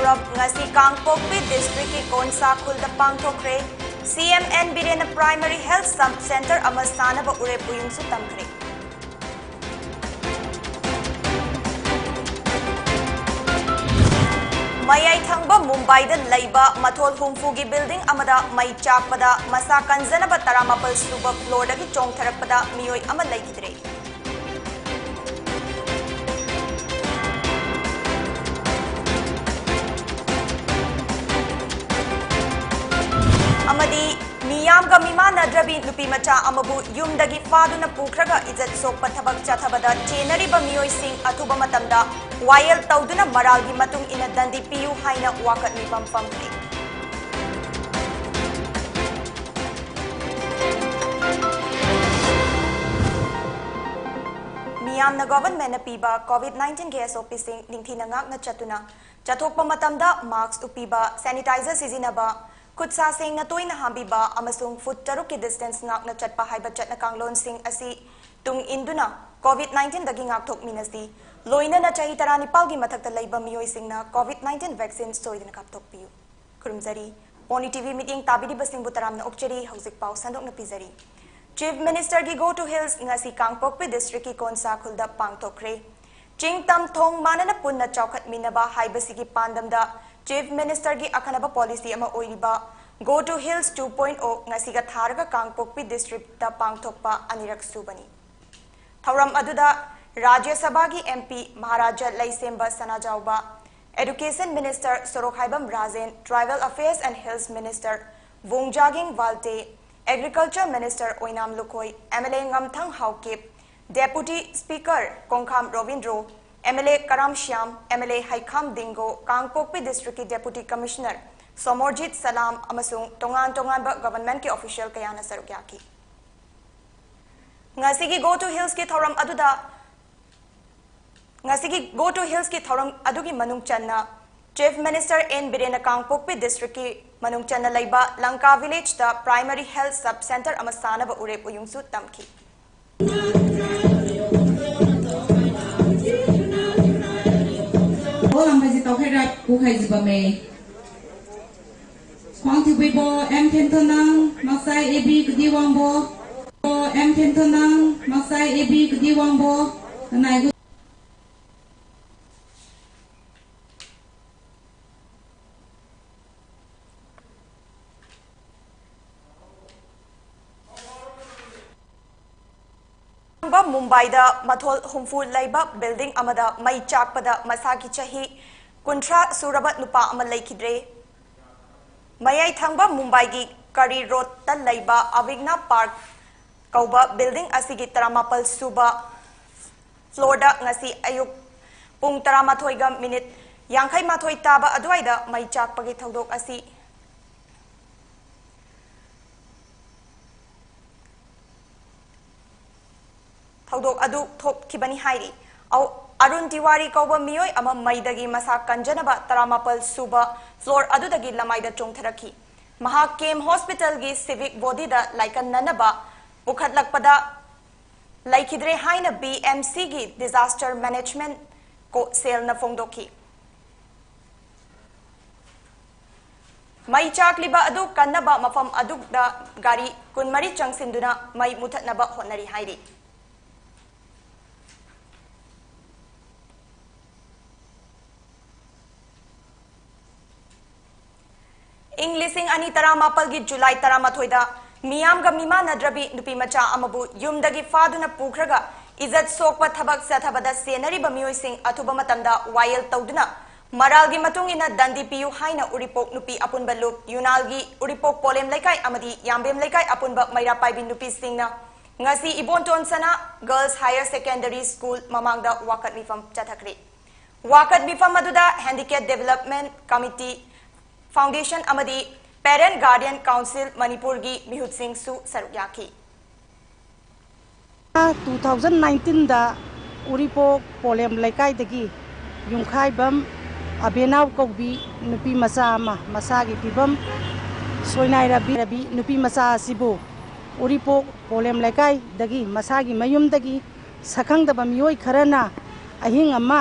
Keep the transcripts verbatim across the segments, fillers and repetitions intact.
ꯊꯧꯔꯝ ꯉꯁꯤ ꯀꯥꯡꯄꯣꯛꯄꯤ ꯗꯤꯁꯇ꯭ꯔꯤꯛꯀꯤ ꯀꯣꯟꯁꯥ ꯈꯨꯜꯗ ꯄꯥꯡꯊꯣꯛꯈ꯭ꯔꯦ꯫ ꯁꯤ ꯑꯦꯝ ꯑꯦꯟ ꯕꯤꯔꯦꯟꯅ ꯄ꯭ꯔꯥꯏꯃꯔꯤ ꯍꯦꯜꯊ ꯁꯕ ꯁꯦꯟꯇꯔ ꯑꯃ ꯁꯥꯅꯕ ꯎꯔꯦꯞ ꯎꯌꯨꯡꯁꯨ ꯇꯝꯈ꯭ꯔꯦ꯫ ꯃꯌꯥꯏ ꯊꯪꯕ ꯃꯨꯝꯕꯥꯏꯗ ꯂꯩꯕ ꯃꯊꯣꯜ ꯍꯨꯝꯐꯨꯒꯤ ꯕꯤꯜꯗꯤꯡ ꯑꯃꯗ ꯃꯩ ꯆꯥꯛꯄꯗ ꯃꯁꯥ ꯀꯟꯖꯅꯕ ꯇꯔꯥꯃꯥꯄꯜ ꯁꯨꯕ ꯐ꯭ꯂꯣꯔꯗꯒꯤ ꯆꯣꯡꯊꯔꯛꯄꯗ ꯃꯤꯑꯣꯏ ꯑꯃ ꯂꯩꯈꯤꯗ꯭ꯔꯦ꯫ ꯑꯃꯗꯤ ꯃꯤꯌꯥꯝꯒ ꯃꯤꯃꯥꯟꯅꯗ꯭ꯔꯕꯤ ꯅꯨꯄꯤ ꯃꯆꯥ ꯑꯃꯕꯨ ꯌꯨꯝꯗꯒꯤ ꯐꯥꯗꯨꯅ ꯄꯨꯈ꯭ꯔꯒ ꯏꯖꯠ ꯁꯣꯛꯄ ꯊꯕꯛ ꯆꯠꯊꯕꯗ ꯆꯦꯟꯅꯔꯤꯕ ꯃꯤꯑꯣꯏꯁꯤꯡ ꯑꯊꯨꯕ ꯃꯇꯝꯗ ꯋꯥꯌꯦꯜ ꯇꯧꯗꯨꯅ ꯃꯔꯥꯜꯒꯤ ꯃꯇꯨꯡ ꯏꯟꯅ ꯗꯟꯗꯤ ꯄꯤꯌꯨ ꯍꯥꯏꯅ ꯋꯥꯀꯠ ꯃꯤꯐꯝ ꯐꯝꯈ꯭ꯔꯦ꯫ ꯃꯤꯌꯥꯝꯅ ꯒꯣꯚꯔꯟꯃꯦꯟꯠꯅ ꯄꯤꯕ ꯀꯣꯚꯤꯗ ꯅꯥꯏꯟꯇꯤꯟꯒꯤ ꯑꯦꯁ ꯑꯣ ꯄꯤꯁꯤꯡ ꯅꯤꯡꯊꯤꯅ ꯉꯥꯛꯅ ꯆꯠꯇꯨꯅ ꯆꯠꯊꯣꯛꯄ ꯃꯇꯝꯗ ꯃꯥꯁꯛ ꯎꯞꯄꯤꯕ, ꯁꯦꯅꯤꯇꯥꯏꯖꯔ ꯁꯤꯖꯤꯟꯅꯕ, ꯈꯨꯠ ꯁꯥ ꯁꯦꯡꯅ ꯇꯣꯏꯅ ꯍꯥꯝꯕꯤꯕ ꯑꯃꯁꯨꯡ ꯐꯨꯠ ꯇꯔꯨꯛꯀꯤ ꯗꯤꯁꯇꯦꯟꯁ ꯉꯥꯛꯅ ꯆꯠꯄ ꯍꯥꯏꯕ ꯆꯠꯅ ꯀꯥꯡꯂꯣꯟꯁꯤꯡ ꯑꯁꯤ ꯇꯨꯡ ꯏꯟꯗꯨꯅ ꯀꯣꯚꯤꯗ ꯅꯥꯏꯟꯇꯤꯟꯗꯒꯤ ꯉꯥꯛꯊꯣꯛꯃꯤꯟꯅꯁꯤ꯫ ꯂꯣꯏꯅꯅ ꯆꯍꯤ ꯇꯔꯥꯅꯤꯄꯥꯜꯒꯤ ꯃꯊꯛꯇ ꯂꯩꯕ ꯃꯤꯑꯣꯏꯁꯤꯡꯅ ꯀꯣꯚꯤꯗ ꯅꯥꯏꯟꯇꯤꯟ ꯚꯦꯛꯁꯤꯟ ꯁꯣꯏꯗꯅ ꯀꯥꯞꯊꯣꯛꯄꯤꯌꯨ꯫ ꯈꯨꯔꯨꯝꯖꯔꯤ꯫ ꯄꯣꯅꯤ ꯇꯤ ꯚꯤ ꯃꯤꯠꯌꯦꯡ ꯇꯥꯕꯤꯔꯤꯕꯁꯤꯡꯕꯨ ꯇꯔꯥꯝꯅ ꯑꯣꯛꯆꯔꯤ꯫ ꯍꯧꯖꯤꯛ ꯄꯥꯎ ꯁꯟꯗꯣꯛꯅ ꯄꯤꯖꯔꯤ꯫ ꯆꯤꯐ ꯃꯤꯅꯤꯁꯇꯔꯒꯤ Go to Hills ꯉꯁꯤ ꯀꯥꯡꯄꯣꯛꯄꯤ ꯗꯤꯁꯇ꯭ꯔꯤꯛꯀꯤ ꯀꯣꯟꯁꯥ ꯈꯨꯜꯗ ꯄꯥꯡꯊꯣꯛꯈ꯭ꯔꯦ꯫ ꯆꯤꯡ ꯇꯝ ꯊꯣꯡ ꯃꯥꯟꯅꯅ ꯄꯨꯟꯅ ꯆꯥꯎꯈꯠꯃꯤꯟꯅꯕ ꯍꯥꯏꯕꯁꯤꯒꯤ ꯄꯥꯟꯗꯝꯗ ꯆꯤꯐ ꯃꯤꯅꯤꯁꯇꯔꯒꯤ ꯑꯈꯟꯅꯕ ꯄꯣꯂꯤꯁꯤ ꯑꯃ ꯑꯣꯏꯔꯤꯕ Go to Hills two point oh ꯉꯁꯤꯒ ꯊꯥꯔꯒ ꯀꯥꯡꯄꯣꯛꯄꯤ ꯗꯤꯁꯇ꯭ꯔꯤꯛꯇ ꯄꯥꯡꯊꯣꯛꯄ ꯑꯅꯤꯔꯛ ꯁꯨꯕꯅꯤ꯫ ꯊꯧꯔꯝ ꯑꯗꯨꯗ ꯔꯥꯖ꯭ꯌ ꯁꯚꯥꯒꯤ M P Maharaja Leishemba Sanajaoba, Education Minister ꯁꯣꯔꯣꯛꯍꯥꯏꯕꯝ Rajen, Tribal Affairs and Hills Minister Wungzagin Valte, Agriculture Minister Oinam Lukhoi, M L A ꯉꯝꯊꯪ Haokip, Deputy Speaker Kongkham Robindro, M L A Karam Shyam, M L A Heikham Dingo, Kangpokpi ꯗꯤꯁꯇ꯭ꯔꯤꯛꯀꯤ Deputy Commissioner ꯁꯣꯃꯣꯔꯖꯤꯠ ꯁꯂꯥꯝ ꯑꯃꯁꯨꯡ ꯇꯣꯉꯥꯟ ꯇꯣꯉꯥꯟꯕ ꯒꯚꯔꯟꯃꯦꯟꯠꯀꯤ ꯑꯣꯐꯤꯁꯤꯌꯦꯜ ꯀꯌꯥꯅ ꯁꯔꯨꯛ ꯌꯥꯈꯤ꯫ ꯉꯁꯤꯒꯤ Go to Hillsꯀꯤ ꯊꯧꯔꯝ ꯑꯗꯨꯗ, ꯉꯁꯤꯒꯤ Go to Hillsꯀꯤ ꯊꯧꯔꯝ ꯑꯗꯨꯒꯤ ꯃꯅꯨꯡ ꯆꯟꯅ ꯆꯤꯐ ꯃꯤꯅꯤꯁꯇꯔ ꯑꯦꯟ ꯕꯤꯔꯦꯟꯅ ꯀꯥꯡꯄꯣꯛꯄꯤ ꯗꯤꯁꯇ꯭ꯔꯤꯛꯀꯤ ꯃꯅꯨꯡ ꯆꯟꯅ ꯂꯩꯕ ꯂꯪꯀꯥ ꯚꯤꯂꯦꯖꯇ ꯄ꯭ꯔꯥꯏꯃꯔꯤ ꯍꯦꯜꯊ ꯁꯕ ꯁꯦꯟꯇꯔ ꯑꯃ ꯁꯥꯅꯕ ꯎꯔꯦꯞ ꯎꯌꯨꯡꯁꯨ ꯇꯝꯈꯤ꯫ Khairat kukhai jibame. Khwang thibuibo M Themthonang, Maksai A B Kadiwangbo. Bo M Themthonang, Maksai A B Kadiwangbo. Kanai gu- ꯊꯥꯡꯕ ꯃꯨꯝꯕꯥꯏꯗ ꯃꯊꯣꯜ ꯍꯨꯝꯐꯨ ꯂꯩꯕ building ꯑꯃꯗ ꯃꯩ ꯆꯥꯛꯄꯗ ꯃꯁꯥꯒꯤ ꯆꯍꯤ ꯀꯨꯟꯊ꯭ꯔꯥ ꯁꯨꯔꯕ ꯅꯨꯄꯥ ꯑꯃ ꯂꯩꯈꯤꯗ꯭ꯔꯦ꯫ ꯃꯌꯥꯏ ꯊꯪꯕ ꯃꯨꯝꯕꯥꯏꯒꯤ ꯀꯔꯤ ꯔꯣꯗꯇ ꯂꯩꯕ ꯑꯚꯤꯒ꯭ꯅ ꯄꯥꯔꯛ ꯀꯧꯕ building ꯑꯁꯤꯒꯤ ꯇꯔꯥꯃꯥꯄꯜ ꯁꯨꯕ floorꯗ ꯉꯁꯤ ꯑꯌꯨꯛ ꯄꯨꯡ ꯇꯔꯥꯃꯥꯊꯣꯏꯒ minute ꯌꯥꯡꯈꯩ ꯃꯥꯊꯣꯏ ꯇꯥꯕ ꯑꯗꯨꯋꯥꯏꯗ ꯃꯩ ꯆꯥꯛꯄꯒꯤ ꯊꯧꯗꯣꯛ ꯑꯁꯤ ꯊꯧꯗꯣꯛ ꯑꯗꯨ ꯊꯣꯛꯈꯤꯕꯅꯤ ꯍꯥꯏꯔꯤ꯫ ꯑꯧ-, ꯑꯔꯨꯟ ꯇꯤꯋꯥꯔꯤ ꯀꯧꯕ ꯃꯤꯑꯣꯏ ꯑꯃ ꯃꯩꯗꯒꯤ ꯃꯁꯥ ꯀꯟꯖꯅꯕ ꯇꯔꯥꯃꯥꯄꯜ ꯁꯨꯕ floor ꯑꯗꯨꯗꯒꯤ ꯂꯃꯥꯏꯗ ꯆꯣꯡꯊꯔꯛꯈꯤ꯫ ꯃꯍꯥꯛ KEM hospitalꯒꯤ civic bodyꯗ ꯂꯥꯏꯀꯠꯅꯅꯕ ꯄꯨꯈꯠꯂꯛꯄꯗ ꯂꯩꯈꯤꯗ꯭ꯔꯦ ꯍꯥꯏꯅ BMCꯒꯤ disaster management ꯀꯣ-, cellꯅ ꯐꯣꯡꯗꯣꯛꯈꯤ꯫ ꯃꯩ ꯆꯥꯛꯂꯤꯕ ꯑꯗꯨ ꯀꯟꯅꯕ ꯃꯐꯝ ꯑꯗꯨꯗ ꯒꯥꯔꯤ ꯀꯨꯟꯃꯔꯤ ꯆꯪꯁꯤꯟꯗꯨꯅ ꯃꯩ ꯃꯨꯊꯠꯅꯕ ꯍꯣꯠꯅꯔꯤ ꯍꯥꯏꯔꯤ꯫ ꯏꯪ ꯂꯤꯁꯤꯡ ꯑꯅꯤ ꯇꯔꯥꯃꯥꯄꯜꯒꯤ ꯖꯨꯂꯥꯏ ꯇꯔꯥꯃꯥꯊꯣꯏꯗ ꯃꯤꯌꯥꯝꯒ ꯃꯤꯃꯥꯟꯅꯗ꯭ꯔꯕꯤ ꯅꯨꯄꯤ ꯃꯆꯥ ꯑꯃꯕꯨ ꯌꯨꯝꯗꯒꯤ ꯐꯥꯗꯨꯅ ꯄꯨꯈ꯭ꯔꯒ ꯏꯖꯠ ꯁꯣꯛꯄ ꯊꯕꯛ ꯆꯠꯊꯕꯗ ꯁꯦꯟꯅꯔꯤꯕ ꯃꯤꯑꯣꯏꯁꯤꯡ ꯑꯊꯨꯕ ꯃꯇꯝꯗ ꯋꯥꯌꯦꯜ ꯇꯧꯗꯨꯅ ꯃꯔꯥꯜꯒꯤ ꯃꯇꯨꯡ ꯏꯟꯅ ꯗꯟꯗꯤ ꯄꯤꯌꯨ ꯍꯥꯏꯅ ꯎꯔꯤꯄꯣꯛ ꯅꯨꯄꯤ ꯑꯄꯨꯟꯕ ꯂꯨꯞ ꯌꯨꯅꯥꯜꯒꯤ ꯎꯔꯤꯄꯣꯛ ꯄꯣꯂꯦꯝ ꯂꯩꯀꯥꯏ ꯑꯃꯗꯤ ꯌꯥꯝꯕꯦꯝ ꯂꯩꯀꯥꯏ ꯑꯄꯨꯟꯕ ꯃꯩꯔꯥ ꯄꯥꯏꯕꯤ ꯅꯨꯄꯤꯁꯤꯡꯅ ꯉꯁꯤ ꯏꯕꯣꯟꯇꯣꯟ ꯁꯅꯥ Girls Higher Secondary School ꯃꯃꯥꯡꯗ ꯋꯥꯀꯠ ꯃꯤꯐꯝ ꯆꯠꯊꯈ꯭ꯔꯦ꯫ ꯋꯥꯀꯠ ꯃꯤꯐꯝ ꯑꯗꯨꯗ Handicap Development Committee, Foundation ꯑꯃꯗꯤ Parent Guardian Council ꯃꯅꯤꯄꯨꯔꯒꯤ ꯃꯤꯍꯨꯠꯁꯤꯡꯁꯨ ꯁꯔꯨꯛ ꯌꯥꯈꯤ꯫ Two thousand nineteenꯗ ꯎꯔꯤꯄꯣꯛ ꯄꯣꯂꯦꯝ ꯂꯩꯀꯥꯏꯗꯒꯤ ꯌꯨꯝꯈꯥꯏꯕꯝ ꯑꯕꯦꯅꯥꯎ ꯀꯧꯕꯤ ꯅꯨꯄꯤ ꯃꯆꯥ ꯑꯃ ꯃꯁꯥꯒꯤ ꯐꯤꯕꯝ ꯁꯣꯏꯅꯥꯏꯔꯕꯤ ꯅꯨꯄꯤ ꯃꯆꯥ ꯑꯁꯤꯕꯨ ꯎꯔꯤꯄꯣꯛ ꯄꯣꯂꯦꯝ ꯂꯩꯀꯥꯏꯗꯒꯤ ꯃꯁꯥꯒꯤ ꯃꯌꯨꯝꯗꯒꯤ ꯁꯛꯈꯪꯗꯕ ꯃꯤꯑꯣꯏ ꯈꯔꯅ ꯑꯍꯤꯡ ꯑꯃ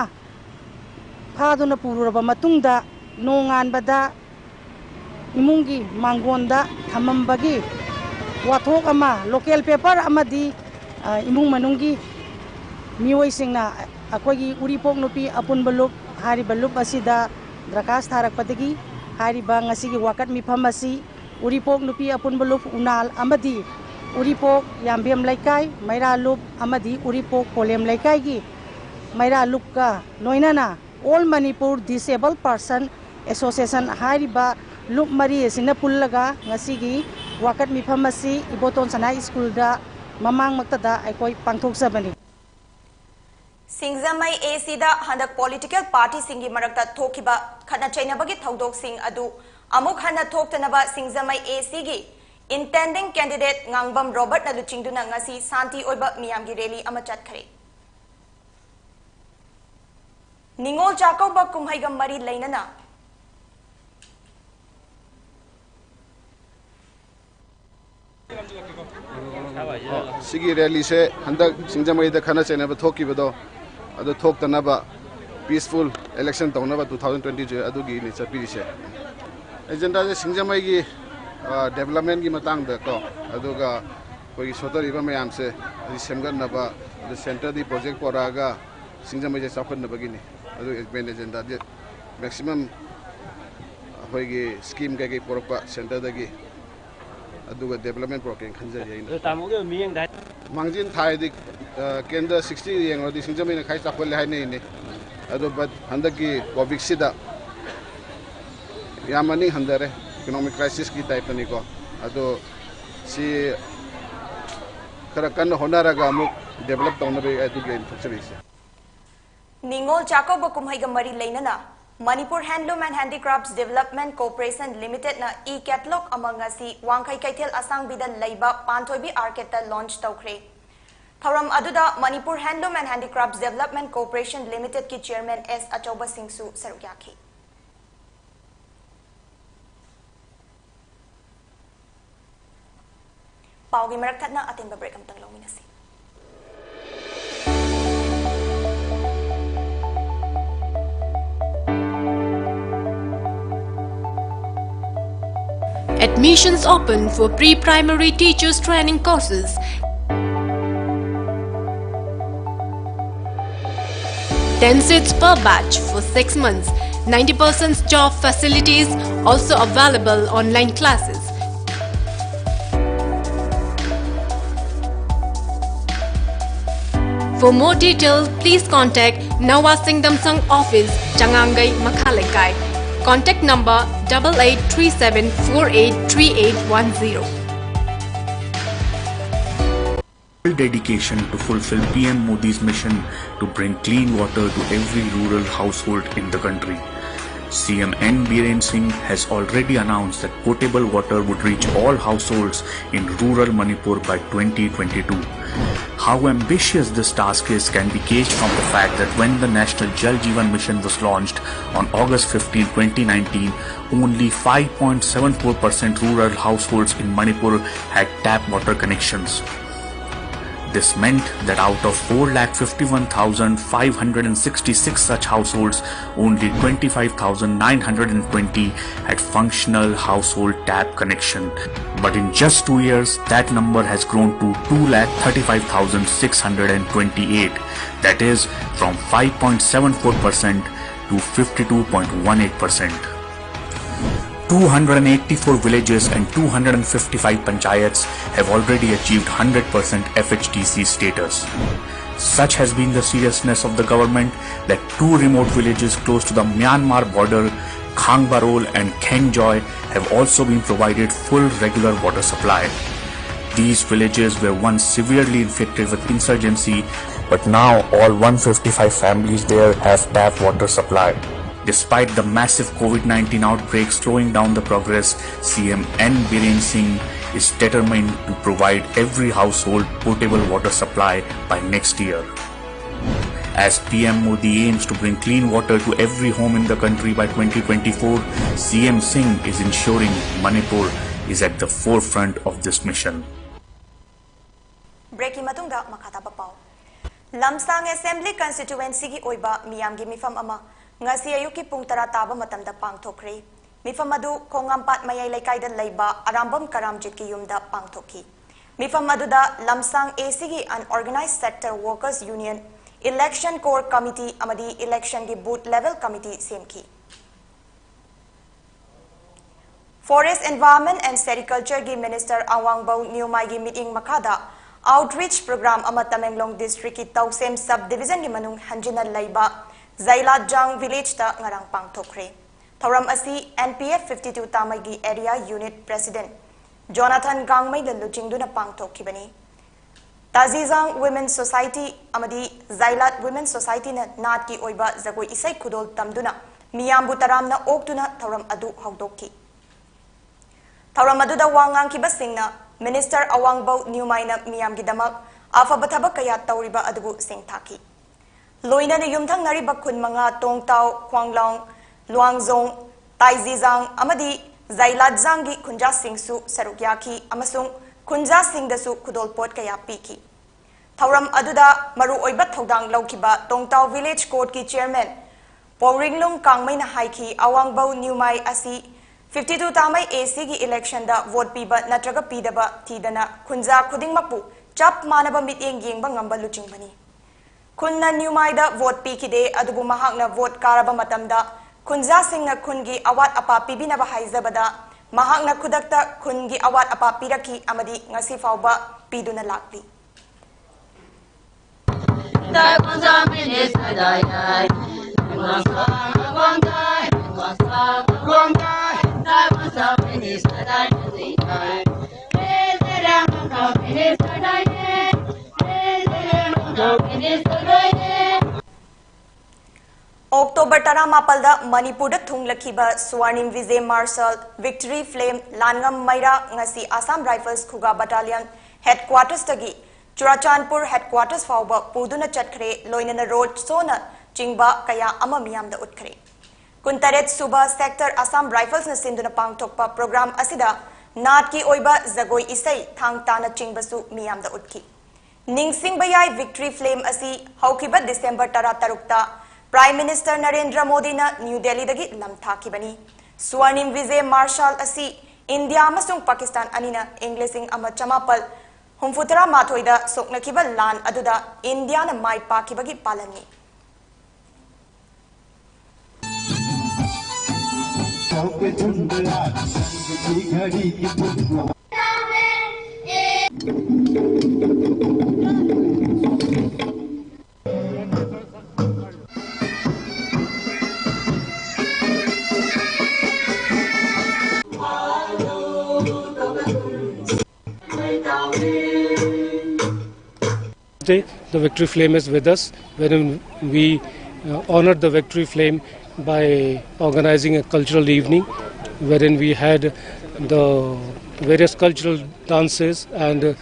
ꯊꯥꯗꯨꯅ ꯄꯨꯔꯨꯔꯕ ꯃꯇꯨꯡꯗ ꯅꯣꯡꯉꯥꯟꯕꯗ ꯏꯃꯨꯡꯒꯤ ꯃꯥꯡꯒꯣꯟꯗ ꯊꯝꯃꯝꯕꯒꯤ ꯋꯥꯊꯣꯛ ꯑꯃ, ꯂꯣꯀꯦꯜ ꯄꯦꯄꯔ ꯑꯃꯗꯤ ꯏꯃꯨꯡ ꯃꯅꯨꯡꯒꯤ ꯃꯤꯑꯣꯏꯁꯤꯡꯅ ꯑꯩꯈꯣꯏꯒꯤ ꯎꯔꯤꯄꯣꯛ ꯅꯨꯄꯤ ꯑꯄꯨꯟꯕ ꯂꯨꯞ ꯍꯥꯏꯔꯤꯕ ꯂꯨꯞ ꯑꯁꯤꯗ ꯗꯔꯈꯥꯁ ꯊꯥꯔꯛꯄꯗꯒꯤ ꯍꯥꯏꯔꯤꯕ ꯉꯁꯤꯒꯤ ꯋꯥꯀꯠ ꯃꯤꯐꯝ ꯑꯁꯤ ꯎꯔꯤꯄꯣꯛ ꯅꯨꯄꯤ ꯑꯄꯨꯟꯕ ꯂꯨꯞ ꯎꯅꯥꯜ ꯑꯃꯗꯤ ꯎꯔꯤꯄꯣꯛ ꯌꯥꯝꯕꯦꯝ ꯂꯩꯀꯥꯏ ꯃꯩꯔꯥ ꯂꯨꯞ ꯑꯃꯗꯤ ꯎꯔꯤꯄꯣꯛ ꯄꯣꯂꯦꯝ ꯂꯩꯀꯥꯏꯒꯤ ꯃꯩꯔꯥ ꯂꯨꯞꯀ ꯂꯣꯏꯅꯅ All Manipur Disabled Person Association ꯍꯥꯏꯔꯤꯕ ꯂꯨꯞ ꯃꯔꯤ ꯑꯁꯤꯅ ꯄꯨꯜꯂꯒ ꯉꯁꯤꯒꯤ ꯋꯥꯀꯠ ꯃꯤꯐꯝ ꯑꯁꯤ ꯏꯕꯣꯇꯣꯟ ꯁꯅꯥ ꯁ꯭ꯀꯨꯜꯗ ꯃꯃꯥꯡꯃꯛꯇꯗ ꯑꯩꯈꯣꯏ ꯄꯥꯡꯊꯣꯛꯆꯕꯅꯤ꯫ ꯁꯤꯡꯖꯃꯩ ꯑꯦꯁꯤꯗ ꯍꯟꯗꯛ ꯄꯣꯂꯤꯇꯤꯀꯦꯜ ꯄꯥꯔꯇꯤꯁꯤꯡꯒꯤ ꯃꯔꯛꯇ ꯊꯣꯛꯈꯤꯕ ꯈꯠꯅ ꯆꯩꯅꯕꯒꯤ ꯊꯧꯗꯣꯛꯁꯤꯡ ꯑꯗꯨ ꯑꯃꯨꯛ ꯍꯟꯅ ꯊꯣꯛꯇꯅꯕ ꯁꯤꯡꯖꯃꯩ ꯑꯦꯁꯤꯒꯤ intending candidate ꯉꯥꯡꯕꯝ ꯔꯣꯕꯔꯠꯅ ꯂꯨꯆꯤꯡꯗꯨꯅ ꯉꯁꯤ ꯁꯥꯟꯇꯤ ꯑꯣꯏꯕ ꯃꯤꯌꯥꯝꯒꯤ ꯔꯦꯂꯤ ꯑꯃ ꯆꯠꯈ꯭ꯔꯦ꯫ ꯅꯤꯉꯣꯜ ꯆꯥꯛꯀꯧꯕ ꯀꯨꯝꯍꯩꯒ ꯃꯔꯤ ꯂꯩꯅꯅ ꯁꯤꯒꯤ ꯔꯦꯂꯤꯁꯦ ꯍꯟꯗꯛ ꯁꯤꯡꯖꯃꯩꯗ ꯈꯠꯅ ꯆꯩꯅꯕ ꯊꯣꯛꯈꯤꯕꯗꯣ ꯑꯗꯨ ꯊꯣꯛꯇꯅꯕ peaceful election ꯇꯧꯅꯕ two thousand twenty ꯑꯗꯨꯒꯤꯅꯤ ꯆꯠꯄꯤꯔꯤꯁꯦ꯫ ꯑꯦꯖꯦꯟꯗꯥꯁꯦ ꯁꯤꯡꯖꯃꯩꯒꯤ developmentꯀꯤ ꯃꯇꯥꯡꯗ ꯀꯣ, ꯑꯗꯨꯒ ꯑꯩꯈꯣꯏꯒꯤ ꯁꯣꯠꯊꯔꯤꯕ ꯃꯌꯥꯝꯁꯦ ꯑꯁꯤ ꯁꯦꯝꯒꯠꯅꯕ, ꯑꯗꯨ centreꯗꯒꯤ project ꯄꯣꯔꯛꯑꯒ ꯁꯤꯡꯖꯃꯩꯁꯦ ꯆꯥꯎꯈꯠꯅꯕꯒꯤꯅꯤ꯫ ꯑꯗꯨ main agendaꯗꯤ maximum ꯑꯩꯈꯣꯏꯒꯤ scheme ꯀꯩꯀꯩ ꯄꯣꯔꯛꯄ centreꯗꯒꯤ ꯑꯗꯨꯒ development ꯄꯨꯔꯛꯀꯦꯅ ꯈꯟꯖꯔꯤ ꯑꯩꯅ꯫ ꯑꯗꯣ ꯇꯥꯃꯣꯒꯤ ꯑꯣꯏꯕ ꯃꯤꯠꯌꯦꯡꯗ ꯍꯥꯏ- ꯃꯥꯡꯖꯤꯟ ꯊꯥꯏꯗꯤ ꯀꯦꯟꯗ꯭ꯔ sixty ꯌꯦꯡꯉꯨꯔꯗꯤ ꯁꯤꯡꯖꯃꯩꯅ ꯈ꯭ꯋꯥꯏ ꯆꯥꯎꯈꯠꯂꯦ ꯍꯥꯏꯅꯩꯅꯦ꯫ ꯑꯗꯣ but ꯍꯟꯗꯛꯀꯤ ꯀꯣꯚꯤꯗꯁꯤꯗ ꯌꯥꯝ ꯃꯅꯤꯡ ꯍꯟꯊꯔꯦ, economic crisisꯀꯤ typeꯇꯅꯤꯀꯣ꯫ ꯑꯗꯣ ꯁꯤ ꯈꯔ ꯀꯟꯅ ꯍꯣꯠꯅꯔꯒ ꯑꯃꯨꯛ develop ꯇꯧꯅꯕ ꯑꯗꯨꯒꯤ ꯑꯩꯅ ꯊꯣꯛꯆꯔꯤꯁꯦ꯫ ꯅꯤꯉꯣꯜ ꯆꯥꯛꯀꯧꯕ ꯀꯨꯝꯍꯩꯒ ꯃꯔꯤ ꯂꯩꯅꯅ Manipur Handloom and Handicrafts Development Corporation Limitedꯅ e-catalog ꯑꯃ ꯉꯁꯤ ꯋꯥꯡꯈꯩ ꯀꯩꯊꯦꯜ ꯑꯁꯥꯡꯕꯤꯗ ꯂꯩꯕ ꯄꯥꯟꯊꯣꯏꯕꯤ arcadeꯇ launch ꯇꯧꯈ꯭ꯔꯦ꯫ ꯊꯧꯔꯝ ꯑꯗꯨꯗ Manipur Handloom and Handicrafts Development Corporation Limitedꯀꯤ chairman S ꯑꯆꯧꯕꯁꯤꯡꯁꯨ ꯁꯔꯨꯛ ꯌꯥꯈꯤ꯫ ꯄꯥꯎꯒꯤ ꯃꯔꯛ ꯊꯠꯅ ꯑꯇꯦꯟꯕ break ꯑꯃꯇꯪ ꯂꯧꯃꯤꯟꯅꯁꯤ꯫ Admissions open for pre-primary teachers training courses. Ten seats per batch for six months. Ninety percent job facilities, also available online classes. For more detail, please contact Nawa Singdamsang office, Changangai, Makhaleikai. Contact number double eight three seven four eight three eight one zero. Dedication to fulfill P M Modi's mission to bring clean water to every rural household in the country. C M N Biren Singh has already announced that potable water would reach all households in rural Manipur by twenty twenty-two. How ambitious this task is can be gauged from the fact that when the National Jal Jeevan Mission was launched on August fifteenth, twenty nineteen, only five point seven four percent rural households in Manipur had tap water connections. This meant that out of four lakh fifty-one thousand five hundred and sixty-six such households, only twenty-five thousand nine hundred and twenty had functional household tap connection. But in just two years, that number has grown to two lakh thirty-five thousand six hundred and twenty-eight, that is, from five point seven four percent to fifty-two point one eight percent. Two hundred and eighty-four villages and two hundred and fifty-five panchayats have already achieved hundred percent F H D C status. Such has been the seriousness of the government that two remote villages close to the Myanmar border, Khangbarol and Khengjoi, have also been provided full regular water supply. These villages were once severely infected with insurgency, but now all one fifty-five families there have tap water supply. Despite the massive COVID nineteen outbreak slowing down the progress, C M N Biren Singh is determined to provide every household potable water supply by next year. As P M Modi aims to bring clean water to every home in the country by twenty twenty-four, C M Singh is ensuring Manipur is at the forefront of this mission. ꯕ꯭ꯔꯦꯛꯀꯤ ꯃꯇꯨꯡꯗ ꯃꯈꯥ ꯇꯥꯕ ꯄꯥꯎ꯫ ꯂꯝꯁꯥꯡ assembly ꯀꯟꯁꯇꯤꯇ꯭ꯌꯨꯑꯦꯟꯁꯤꯒꯤ ꯑꯣꯏꯕ ꯃꯤꯌꯥꯝꯒꯤ ꯃꯤꯐꯝ ꯑꯃ ꯉꯁꯤ ꯑꯌꯨꯛꯀꯤ ꯄꯨꯡ ꯇꯔꯥ ꯇꯥꯕ ꯃꯇꯝꯗ ꯄꯥꯡꯊꯣꯛꯈ꯭ꯔꯦ꯫ ꯃꯤꯐꯝ ꯑꯗꯨ ꯈꯣꯡꯉꯥꯝꯄꯥꯠ ꯃꯌꯥꯏ ꯂꯩꯀꯥꯏꯗ ꯂꯩꯕ ꯑꯔꯥꯝꯕꯝ ꯀꯔꯥꯝꯖꯤꯠꯀꯤ ꯌꯨꯝꯗ ꯄꯥꯡꯊꯣꯛꯈꯤ꯫ ꯃꯤꯐꯝ ꯑꯗꯨꯗ ꯂꯝꯁꯥꯡ ACꯒꯤ Unorganised Sector Workers Union, Election Core Committee ꯑꯃꯗꯤ Electionꯒꯤ Booth Level Committee ꯁꯦꯝꯈꯤ꯫ Forest, Environment and Sericultureꯒꯤ Minister ꯑꯋꯥꯡꯕꯧ ꯅ꯭ꯌꯨꯃꯥꯏꯒꯤ ꯃꯤꯠꯌꯦꯡ ꯃꯈꯥꯗ Outreach Program ꯑꯃ ꯇꯃꯦꯡꯂꯣꯡ Districtꯀꯤ ꯇꯧꯁꯦꯝ Sub Divisionꯒꯤ ꯃꯅꯨꯡ ꯍꯟꯖꯤꯟꯅ ꯂꯩꯕ ꯖꯩꯂꯥꯠꯖꯥꯡ Villageꯇ ꯉꯔꯥꯡ ꯄꯥꯡꯊꯣꯛꯈ꯭ꯔꯦ꯫ ꯊꯧꯔꯝ ꯑꯁꯤ NPF fifty two ꯇꯥꯃꯩꯒꯤ Area Unit President ꯖꯣꯅꯥꯊꯟ ꯒꯥꯡꯃꯩꯅ ꯂꯨꯆꯤꯡꯗꯨꯅ ꯄꯥꯡꯊꯣꯛꯈꯤꯕꯅꯤ꯫ ꯇꯥꯖꯤꯖꯥꯡ Women Society ꯑꯃꯗꯤ ꯖꯥꯏꯂꯥꯠ Women Societyꯅ ꯅꯥꯠꯀꯤ ꯑꯣꯏꯕ ꯖꯒꯣꯏ ꯏꯁꯩ ꯈꯨꯗꯣꯜ ꯇꯝꯗꯨꯅ ꯃꯤꯌꯥꯝꯕꯨ ꯇꯔꯥꯝꯅ ꯑꯣꯛꯇꯨꯅ ꯊꯧꯔꯝ ꯑꯗꯨ ꯍꯧꯗꯣꯛꯈꯤ꯫ ꯊꯧꯔꯝ ꯑꯗꯨꯗ ꯋꯥ ꯉꯥꯡꯈꯤꯕꯁꯤꯡꯅ Minister ꯑꯋꯥꯡꯕꯧ ꯅ꯭ꯌꯨꯃꯥꯏꯅ ꯃꯤꯌꯥꯝꯒꯤꯗꯃꯛ ꯑꯐꯕ ꯊꯕꯛ ꯀꯌꯥ ꯇꯧꯔꯤꯕ ꯑꯗꯨꯕꯨ ꯁꯤꯡꯊꯥꯈꯤ꯫ ꯂꯣꯏꯅꯅ ꯌꯨꯝꯊꯪꯅꯔꯤꯕ ꯈꯨꯟ ꯃꯉꯥ, ꯇꯣꯡꯇꯥꯎ, ꯈ꯭ꯋꯥꯡꯂꯥꯎ, ꯂꯨꯋꯥꯡꯖꯣꯡ, ꯇꯥꯏꯖꯤꯖꯥꯡ ꯑꯃꯗꯤ ꯖꯥꯏꯂꯥꯠꯖꯥꯡꯒꯤ ꯈꯨꯟꯖꯥꯁꯤꯡꯁꯨ ꯁꯔꯨꯛ ꯌꯥꯈꯤ ꯑꯃꯁꯨꯡ ꯈꯨꯟꯖꯥꯁꯤꯡꯗꯁꯨ ꯈꯨꯗꯣꯜꯄꯣꯠ ꯀꯌꯥ ꯄꯤꯈꯤ꯫ ꯊꯧꯔꯝ ꯑꯗꯨꯗ ꯃꯔꯨꯑꯣꯏꯕ ꯊꯧꯗꯥꯡ ꯂꯧꯈꯤꯕ ꯇꯣꯡꯇꯥꯎ Village Courtꯀꯤ Chairman ꯄꯧꯔꯤꯡꯂꯨꯡ ꯀꯥꯡꯃꯩꯅ ꯍꯥꯏꯈꯤ, ꯑꯋꯥꯡꯕꯧ ꯅ꯭ꯌꯨꯃꯥꯏ ꯑꯁꯤ fifty two ꯇꯥꯃꯩ ACꯒꯤ electionꯗ vote ꯄꯤꯕ ꯅꯠꯇ꯭ꯔꯒ ꯄꯤꯗꯕ ꯊꯤꯗꯅ ꯈꯨꯟꯖꯥ ꯈꯨꯗꯤꯡꯃꯛꯄꯨ ꯆꯞ ꯃꯥꯟꯅꯕ ꯃꯤꯠꯌꯦꯡ ꯌꯦꯡꯕ ꯉꯝꯕ ꯂꯨꯆꯤꯡꯕꯅꯤ꯫ ꯈꯨꯟꯅ ꯅ꯭ꯌꯨꯃꯥꯏꯗ vote ꯄꯤꯈꯤꯗꯦ, ꯑꯗꯨꯕꯨ ꯃꯍꯥꯛꯅ vote ꯀꯥꯔꯕ ꯃꯇꯝꯗ ꯈꯨꯟꯖꯥꯁꯤꯡꯅ ꯈꯨꯟꯒꯤ ꯑꯋꯥꯠ ꯑꯄꯥ ꯄꯤꯕꯤꯅꯕ ꯍꯥꯏꯖꯕꯗ ꯃꯍꯥꯛꯅ ꯈꯨꯗꯛꯇ ꯈꯨꯟꯒꯤ ꯑꯋꯥꯠ ꯑꯄꯥ ꯄꯤꯔꯛꯈꯤ ꯑꯃꯗꯤ ꯉꯁꯤ ꯐꯥꯎꯕ ꯄꯤꯗꯨꯅ ꯂꯥꯛꯂꯤ꯫ October ꯇꯔꯥꯃꯥꯄꯜꯗ ꯃꯅꯤꯄꯨꯔꯗ ꯊꯨꯡꯂꯛꯈꯤꯕ Swarnim Vijay Marshal Victory Flame ꯂꯥꯟꯉꯝ ꯃꯩꯔꯥ ꯉꯁꯤ Assam Rifles ꯈꯨꯒꯥ Battalionꯒꯤ headquartersꯇꯒꯤ ꯆꯨꯔꯥꯆꯥꯟꯄꯨꯔ headquarters ꯐꯥꯎꯕ ꯄꯨꯗꯨꯅ ꯆꯠꯈ꯭ꯔꯦ, ꯂꯣꯏꯅꯅ road showꯅ ꯆꯤꯡꯕ ꯀꯌꯥ ꯑꯃ ꯃꯤꯌꯥꯝꯗ ꯎꯠꯈ꯭ꯔꯦ꯫ ꯀꯨꯟꯇꯔꯦꯠ ꯁꯨꯕ Sector Assam Riflesꯅ ꯁꯤꯟꯗꯨꯅ ꯄꯥꯡꯊꯣꯛꯄ program ꯑꯁꯤꯗ ꯅꯥꯠꯀꯤ ꯑꯣꯏꯕ ꯖꯒꯣꯏ ꯏꯁꯩ, ꯊꯥꯡ ꯇꯥꯅꯆꯤꯡꯕꯁꯨ ꯃꯤꯌꯥꯝꯗ ꯎꯠꯈꯤ꯫ ꯅꯤꯡꯁꯤꯡꯕ ꯌꯥꯏ, Victory Flame ꯑꯁꯤ ꯍꯧꯈꯤꯕ December ꯇꯔꯥꯇꯔꯨꯛꯇ Prime Minister ꯅꯔꯦꯟꯗ꯭ꯔ ꯃꯣꯗꯤꯅ ꯅ꯭ꯌꯨ ꯗꯦꯜꯂꯤꯗꯒꯤ ꯂꯝꯊꯥꯈꯤꯕꯅꯤ꯫ ꯁ꯭ꯋꯥꯔꯅꯤꯝ ꯕꯤꯖꯦ ꯃꯥꯔꯁꯥꯜ ꯑꯁꯤ ꯏꯟꯗꯤꯌꯥ ꯑꯃꯁꯨꯡ ꯄꯥꯀꯤꯁꯇꯥꯟ ꯑꯅꯤꯅ ꯏꯪ ꯂꯤꯁꯤꯡ ꯑꯃ ꯆꯃꯥꯄꯜ ꯍꯨꯝꯐꯨꯇꯔꯥ ꯃꯥꯊꯣꯏꯗ ꯁꯣꯛꯅꯈꯤꯕ ꯂꯥꯟ ꯑꯗꯨꯗ ꯏꯟꯗꯤꯌꯥꯅ ꯃꯥꯏ ꯄꯥꯛꯈꯤꯕꯒꯤ ꯄꯥꯂꯟꯅꯤ꯫ Day, the victory flame is with us, wherein we uh, honored the victory flame by organizing a cultural evening, wherein we had the various cultural dances and uh,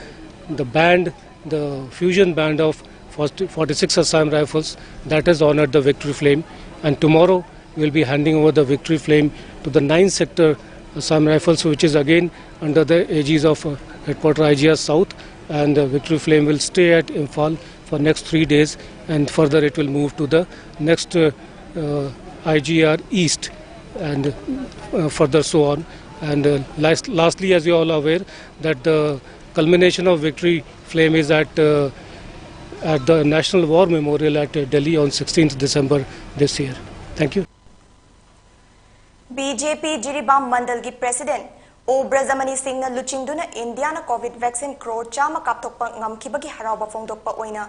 the band, the fusion band of forty-six Assam Rifles, that has honored the victory flame. And tomorrow we'll be handing over the victory flame to the ninth Sector Assam Rifles, which is again under the aegis of uh, Headquarter I G R South, and the victory flame will stay at Imphal for next three days, and further it will move to the next uh, uh, I G R East, and uh, further so on. And uh, last, lastly, as you all are aware, that the culmination of victory flame is at uh, at the National War Memorial at uh, Delhi on sixteenth December this year. Thank you. B J P Jiribam ꯃꯟꯗꯜꯒꯤ president O Brajamani ꯁꯤꯡꯅ ꯂꯨꯆꯤꯡꯗꯨꯅ ꯏꯟꯗꯤꯌꯥꯅ COVID vaccine crore ꯆꯥꯝꯃ ꯀꯥꯞꯊꯣꯛꯄ ꯉꯝꯈꯤꯕꯒꯤ ꯍꯔꯥꯎꯕ ꯐꯣꯡꯗꯣꯛꯄ ꯑꯣꯏꯅ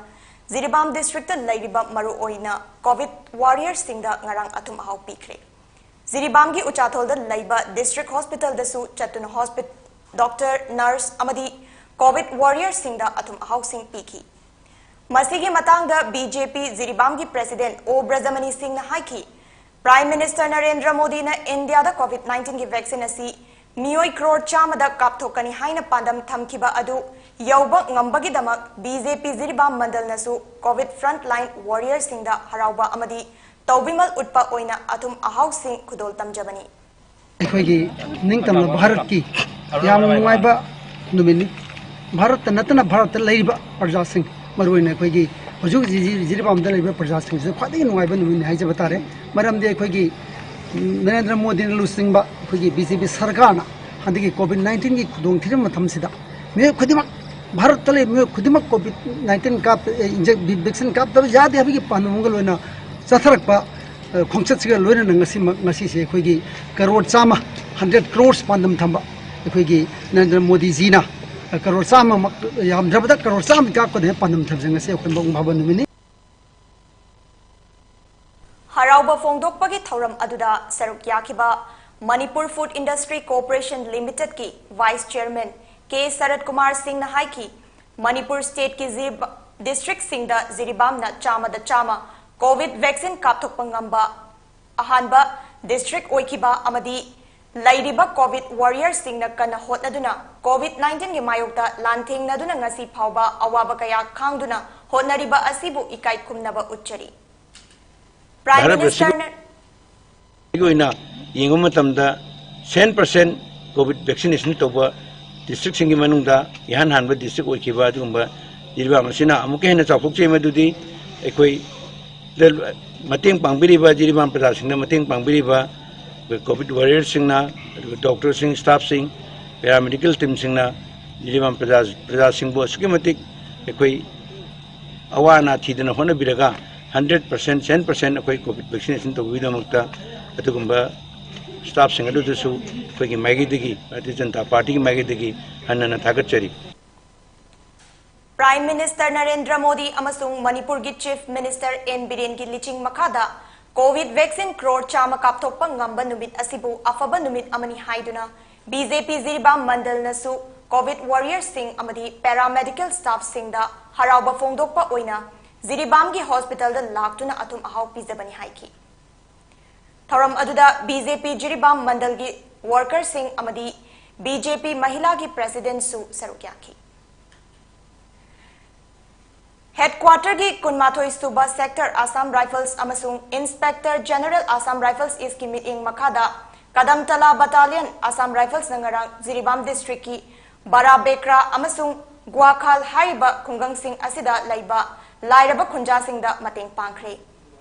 Jiribam district ꯂꯩꯔꯤꯕ ꯃꯔꯨꯑꯣꯏꯅ COVID ꯋꯥꯔꯤꯌꯔꯁꯤꯡꯗ ꯉꯔꯥꯡ ꯑꯊꯨꯝ ꯑꯍꯥꯎ ꯄꯤꯈ꯭ꯔꯦ꯫ ꯖꯤꯔꯤꯕꯥꯝꯒꯤ ꯎꯆꯥꯊꯣꯜꯗ ꯂꯩꯕ ꯗꯤꯁꯇ꯭ꯔꯤꯛ ꯍꯣꯁꯄꯤꯇꯥꯜꯗꯁꯨ ꯆꯠꯇꯨꯅ ꯍꯣꯁꯄꯤ-, ꯗꯣꯛꯇꯔ, ꯅꯔꯁ ꯑꯃꯗꯤ ꯀꯣꯚꯤꯗ ꯋꯥꯔꯤꯌꯔꯁꯤꯡꯗ ꯑꯊꯨꯝ ꯑꯍꯥꯎꯁꯤꯡ ꯄꯤꯈꯤ꯫ ꯃꯁꯤꯒꯤ ꯃꯇꯥꯡꯗ B J P ꯖꯤꯔꯤꯕꯥꯝꯒꯤ president O Brajamani ꯁꯤꯡꯅ ꯍꯥꯏꯈꯤ, ꯄ꯭ꯔꯥꯏꯝ ꯃꯤꯅꯤꯁꯇꯔ ꯅꯔꯦꯟꯗ꯭ꯔ ꯃꯣꯗꯤꯅ ꯏꯟꯗꯤꯌꯥꯗ ꯀꯣꯚꯤꯗ ꯅꯥꯏꯟꯇꯤꯟꯒꯤ ꯚꯦꯛꯁꯤꯟ ꯑꯁꯤ ꯃꯤꯑꯣꯏ ꯀ꯭ꯔꯣꯔ ꯆꯥꯝꯃꯗ ꯀꯥꯞꯊꯣꯛꯀꯅꯤ ꯍꯥꯏꯅ ꯄꯥꯟꯗꯝ ꯊꯝꯈꯤꯕ ꯑꯗꯨ ꯌꯧꯕ ꯉꯝꯕꯒꯤꯗꯃꯛ B J P ꯖꯤꯔꯤꯕꯥꯝ ꯃꯟꯗꯜꯅꯁꯨ ꯀꯣꯚꯤꯗ ꯐ꯭ꯔꯟꯠ ꯂꯥꯏꯟ ꯋꯥꯔꯤꯌꯔꯁꯤꯡꯗ ꯍꯔꯥꯎꯕ ꯑꯃꯗꯤ ꯇꯧꯕꯤꯃꯜ ꯎꯠꯄ ꯑꯣꯏꯅ ꯑꯊꯨꯝ ꯑꯍꯥꯎꯁꯤꯡ ꯈꯨꯗꯣꯜ ꯇꯝꯖꯕꯅꯤ꯫ ꯑꯩꯈꯣꯏꯒꯤ ꯅꯤꯡꯇꯝꯅ ꯚꯥꯔꯠꯀꯤ ꯌꯥꯝꯅ ꯅꯨꯡꯉꯥꯏꯕ ꯅꯨꯃꯤꯠꯅꯤ꯫ ꯚꯥꯔꯠꯇ ꯅꯠꯇꯅ ꯚꯥꯔꯠꯇ ꯂꯩꯔꯤꯕ ꯄ꯭ꯔꯖꯥꯁꯤꯡ, ꯃꯔꯨꯑꯣꯏꯅ ꯑꯩꯈꯣꯏꯒꯤ ꯍꯧꯖꯤꯛ ꯍꯧꯖꯤꯛ ꯖꯤ-, ꯖꯤꯔꯤꯕꯥꯝꯗ ꯂꯩꯔꯤꯕ ꯄ꯭ꯔꯖꯥꯁꯤꯡꯁꯤꯗ ꯈ꯭ꯋꯥꯏꯗꯒꯤ ꯅꯨꯡꯉꯥꯏꯕ ꯅꯨꯃꯤꯠꯅꯤ ꯍꯥꯏꯖꯕ ꯇꯥꯔꯦ꯫ ꯃꯔꯝꯗꯤ ꯑꯩꯈꯣꯏꯒꯤ ꯅꯔꯦꯟꯗ꯭ꯔ ꯃꯣꯗꯤꯅ ꯂꯨꯆꯤꯡꯕ ꯑꯩꯈꯣꯏꯒꯤ ꯕꯤ ꯖꯦ ꯄꯤ ꯁꯔꯀꯥꯔꯅ ꯍꯟꯗꯛꯀꯤ ꯀꯣꯚꯤꯗ ꯅꯥꯏꯟꯇꯤꯟꯒꯤ ꯈꯨꯗꯣꯡꯊꯤꯔꯤꯕ ꯃꯇꯝꯁꯤꯗ ꯃꯤꯑꯣꯏ ꯈꯨꯗꯤꯡꯃꯛ, ꯚꯥꯔꯠꯇ ꯂꯩꯕ ꯃꯤꯑꯣꯏ ꯈꯨꯗꯤꯡꯃꯛ ꯀꯣꯚꯤꯗ ꯅꯥꯏꯟꯇꯤꯟ ꯀꯥꯞ-, ꯑꯦ, inject-, ꯚꯦꯛꯁꯤꯟ ꯀꯥꯞꯇꯕ ꯌꯥꯗꯦ ꯍꯥꯏꯕꯒꯤ ꯄꯥꯟꯗꯝꯒ ꯂꯣꯏꯅ ꯆꯠꯊꯔꯛꯄ, ꯑ, ꯈꯣꯡꯆꯠꯁꯤꯒ ꯂꯣꯏꯅꯅ ꯉꯁꯤꯃꯛ, ꯉꯁꯤꯁꯦ ꯑꯩꯈꯣꯏꯒꯤ ꯀꯔꯣꯔ ꯆꯥꯝꯃ, hundred crores ꯄꯥꯟꯗꯝ ꯊꯝꯕ ꯑꯩꯈꯣꯏꯒꯤ ꯅꯔꯦꯟꯗ꯭ꯔ ꯃꯣꯗꯤꯖꯤꯅ, ꯑ, ꯀꯔꯣꯔ ꯆꯥꯝꯃꯃꯛ, ꯌꯥꯝꯗ꯭ꯔꯕꯗ ꯀꯔꯣꯔ ꯆꯥꯝꯃ ꯀꯥꯞꯀꯅꯤ ꯍꯥꯏꯕ ꯄꯥꯟꯗꯝ ꯊꯝꯖꯩ꯫ ꯉꯁꯤ ꯑꯩꯈꯣꯏ ꯃꯄꯨꯡ ꯐꯥꯕ ꯅꯨꯃꯤꯠꯅꯤ꯫ ꯍꯔꯥꯎꯕ ꯐꯣꯡꯗꯣꯛꯄꯒꯤ ꯊꯧꯔꯝ ꯑꯗꯨꯗ ꯁꯔꯨꯛ ꯌꯥꯈꯤꯕ ꯃꯅꯤꯄꯨꯔ ꯐꯨꯗ ꯏꯟꯗꯁꯇ꯭ꯔꯤ ꯀꯣꯔꯄꯣꯔꯦꯁꯟ ꯂꯤꯃꯤꯇꯦꯗꯀꯤ vice chairman K Sarat Kumar ꯁꯤꯡꯅ ꯍꯥꯏꯈꯤ, ꯃꯅꯤꯄꯨꯔ ꯁ꯭ꯇꯦꯠꯀꯤ ꯖꯤꯔꯤꯕ-, ꯗꯤꯁꯇ꯭ꯔꯤꯛꯁꯤꯡꯗ ꯖꯤꯔꯤꯕꯥꯝꯅ ꯆꯥꯝꯃꯗ ꯆꯥꯝꯃ ꯀꯣꯚꯤꯗ ꯚꯦꯛꯁꯤꯟ ꯀꯥꯞꯊꯣꯛꯄ ꯉꯝꯕ ꯑꯍꯥꯟꯕ ꯗꯤꯁꯇ꯭ꯔꯤꯛ ꯑꯣꯏꯈꯤꯕ ꯑꯃꯗꯤ ꯂꯩꯔꯤꯕ ꯀꯣꯚꯤꯗ ꯋꯥꯔꯤꯌꯔꯁꯤꯡꯅ ꯀꯟꯅ ꯍꯣꯠꯅꯗꯨꯅ ꯀꯣꯚꯤꯗ ꯅꯥꯏꯟꯇꯤꯟꯒꯤ ꯃꯥꯌꯣꯛꯇ ꯂꯥꯟꯊꯦꯡꯅꯗꯨꯅ ꯉꯁꯤ ꯐꯥꯎꯕ ꯑꯋꯥꯕ ꯀꯌꯥ ꯈꯥꯡꯗꯨꯅ ꯍꯣꯠꯅꯔꯤꯕ ꯑꯁꯤꯕꯨ ꯏꯀꯥꯏ ꯈꯨꯝꯅꯕ ꯎꯠꯆꯔꯤ꯫ ꯄ꯭ꯔꯥꯏꯝ ꯚꯥꯔꯠ ꯃꯤꯅꯤꯁꯇꯔꯅ ꯑꯣꯏꯅ ꯌꯦꯡꯕ ꯃꯇꯝꯗ cent percent ꯀꯣꯚꯤꯗ ꯚꯦꯛꯁꯤꯅꯦꯁꯟ ꯇꯧꯕ ꯗꯤꯁꯇ꯭ꯔꯤꯛꯁꯤꯡꯒꯤ ꯃꯅꯨꯡꯗ ꯏꯍꯥꯟ ꯍꯥꯟꯕ ꯗꯤꯁꯇ꯭ꯔꯤꯛ ꯑꯣꯏꯈꯤꯕ ꯑꯗꯨꯒꯨꯝꯕ ꯖꯤꯔꯤꯕꯥꯝ ꯑꯁꯤꯅ ꯑꯃꯨꯛꯀ ꯍꯦꯟꯅ ꯆꯥꯎꯊꯣꯛꯆꯩ꯫ ꯃꯗꯨꯗꯤ ꯑꯩꯈꯣꯏꯗ ꯃꯇꯦꯡ ꯄꯥꯡꯕꯤꯔꯤꯕ, ꯖꯤꯔꯤꯕꯥꯝ ꯄ꯭ꯔꯖꯥꯁꯤꯡꯗ ꯃꯇꯦꯡ ꯄꯥꯡꯕꯤꯔꯤꯕ ꯑꯩꯈꯣꯏ ꯀꯣꯚꯤꯗ ꯋꯥꯔꯤꯌꯔꯁꯤꯡꯅ, ꯑꯗꯨꯒ ꯗꯣꯛꯇꯔꯁꯤꯡ, ꯁ꯭ꯇꯥꯐꯁꯤꯡ, ꯄꯦꯔꯥꯃꯦꯗꯤꯀꯦꯜ ꯇꯤꯝꯁꯤꯡꯅ ꯖꯤꯔꯤꯕꯥꯝ ꯄ꯭ꯔꯖꯥ-, ꯄ꯭ꯔꯖꯥꯁꯤꯡꯕꯨ ꯑꯁꯨꯛꯀꯤ ꯃꯇꯤꯛ ꯑꯩꯈꯣꯏ ꯑꯋꯥ ꯑꯅꯥ ꯊꯤꯗꯅ ꯍꯣꯠꯅꯕꯤꯔꯒ hundred percent, cent percent ꯑꯩꯈꯣꯏ ꯀꯣꯚꯤꯗ ꯚꯦꯛꯁꯤꯅꯦꯁꯟ ꯇꯧꯕꯒꯤꯗꯃꯛꯇ ꯑꯗꯨꯒꯨꯝꯕ ꯁ꯭ꯇꯥꯐꯁꯤꯡ ꯑꯗꯨꯗꯁꯨ ꯑꯩꯈꯣꯏꯒꯤ ꯃꯥꯏꯀꯩꯗꯒꯤ, ꯚꯥꯔꯇꯤꯌ ꯖꯅꯇꯥ ꯄꯥꯔꯇꯤꯒꯤ ꯃꯥꯏꯀꯩꯗꯒꯤ ꯍꯟꯅ ꯍꯟꯅ ꯊꯥꯒꯠꯆꯔꯤ꯫ ꯄ꯭ꯔꯥꯏꯝ ꯃꯤꯅꯤꯁꯇꯔ ꯅꯔꯦꯟꯗ꯭ꯔ ꯃꯣꯗꯤ ꯑꯃꯁꯨꯡ ꯃꯅꯤꯄꯨꯔꯒꯤ ꯆꯤꯐ ꯃꯤꯅꯤꯁꯇꯔ ꯑꯦꯟ ꯕꯤꯔꯦꯟꯒꯤ ꯂꯤꯆꯤꯡ ꯃꯈꯥꯗ ꯀꯣꯚꯤꯗ ꯚꯦꯛꯁꯤꯟ ꯀ꯭ꯔꯣꯔ ꯆꯥꯝꯃ ꯀꯥꯞꯊꯣꯛꯄ ꯉꯝꯕ ꯅꯨꯃꯤꯠ ꯑꯁꯤꯕꯨ ꯑꯐꯕ ꯅꯨꯃꯤꯠ ꯑꯃꯅꯤ ꯍꯥꯏꯗꯨꯅ ꯕꯤ ꯖꯦ ꯄꯤ ꯖꯤꯔꯤꯕꯥꯝ ꯃꯟꯗꯜꯅꯁꯨ ꯀꯣꯚꯤꯗ ꯋꯥꯔꯤꯌꯔꯁꯤꯡ ꯑꯃꯗꯤ ꯄꯦꯔꯥꯃꯦꯗꯤꯀꯦꯜ ꯁ꯭ꯇꯥꯐꯁꯤꯡꯗ ꯍꯔꯥꯎꯕ ꯐꯣꯡꯗꯣꯛꯄ ꯑꯣꯏꯅ ꯖꯤꯔꯤꯕꯥꯝꯒꯤ ꯍꯣꯁꯄꯤꯇꯥꯜꯗ ꯂꯥꯛꯇꯨꯅ ꯑꯊꯨꯝ ꯑꯍꯥꯎ ꯄꯤꯖꯕꯅꯤ ꯍꯥꯏꯈꯤ꯫ ꯊꯧꯔꯝ ꯑꯗꯨꯗ ꯕꯤ ꯖꯦ ꯄꯤ ꯖꯤꯔꯤꯕꯥꯝ ꯃꯟꯗꯜꯒꯤ ꯋꯥꯔꯀꯔꯁꯤꯡ ꯑꯃꯗꯤ ꯕꯤ ꯖꯦ ꯄꯤ ꯃꯍꯤꯂꯥꯒꯤ ꯄ꯭ꯔꯦꯁꯤꯗꯦꯟꯠꯁꯨ ꯁꯔꯨꯛ ꯌꯥꯈꯤ꯫ ꯍꯦꯗꯀ꯭ꯋꯥꯇꯔꯒꯤ ꯀꯨꯟꯃꯥꯊꯣꯏ ꯁꯨꯕ ꯁꯦꯛꯇꯔ ꯑꯁꯥꯝ ꯔꯥꯏꯐꯜꯁ ꯑꯃꯁꯨꯡ ꯏꯟꯁꯄꯦꯛꯇꯔ ꯖꯦꯅꯔꯦꯜ ꯑꯁꯥꯝ ꯔꯥꯏꯐꯜꯁ ꯏꯁꯀꯤ ꯃꯤꯠꯌꯦꯡ ꯃꯈꯥꯗ ꯀꯗꯝꯇꯂꯥ ꯕꯇꯥꯂꯤꯌꯟ ꯑꯁꯥꯝ ꯔꯥꯏꯐꯜꯁꯅ ꯉꯔꯥꯡ ꯖꯤꯔꯤꯕꯥꯝ ꯗꯤꯁꯇ꯭ꯔꯤꯛꯀꯤ ꯕꯥꯔꯥꯕꯦꯀ꯭ꯔꯥ ꯑꯃꯁꯨꯡ ꯒ꯭ꯋꯥꯈꯥꯜ ꯍꯥꯏꯔꯤꯕ ꯈꯨꯡꯒꯪꯁꯤꯡ ꯑꯁꯤꯗ ꯂꯩꯕ ꯂꯥꯏꯔꯕ ꯈꯨꯟꯖꯥꯁꯤꯡꯗ ꯃꯇꯦꯡ ꯄꯥꯡꯈ꯭ꯔꯦ꯫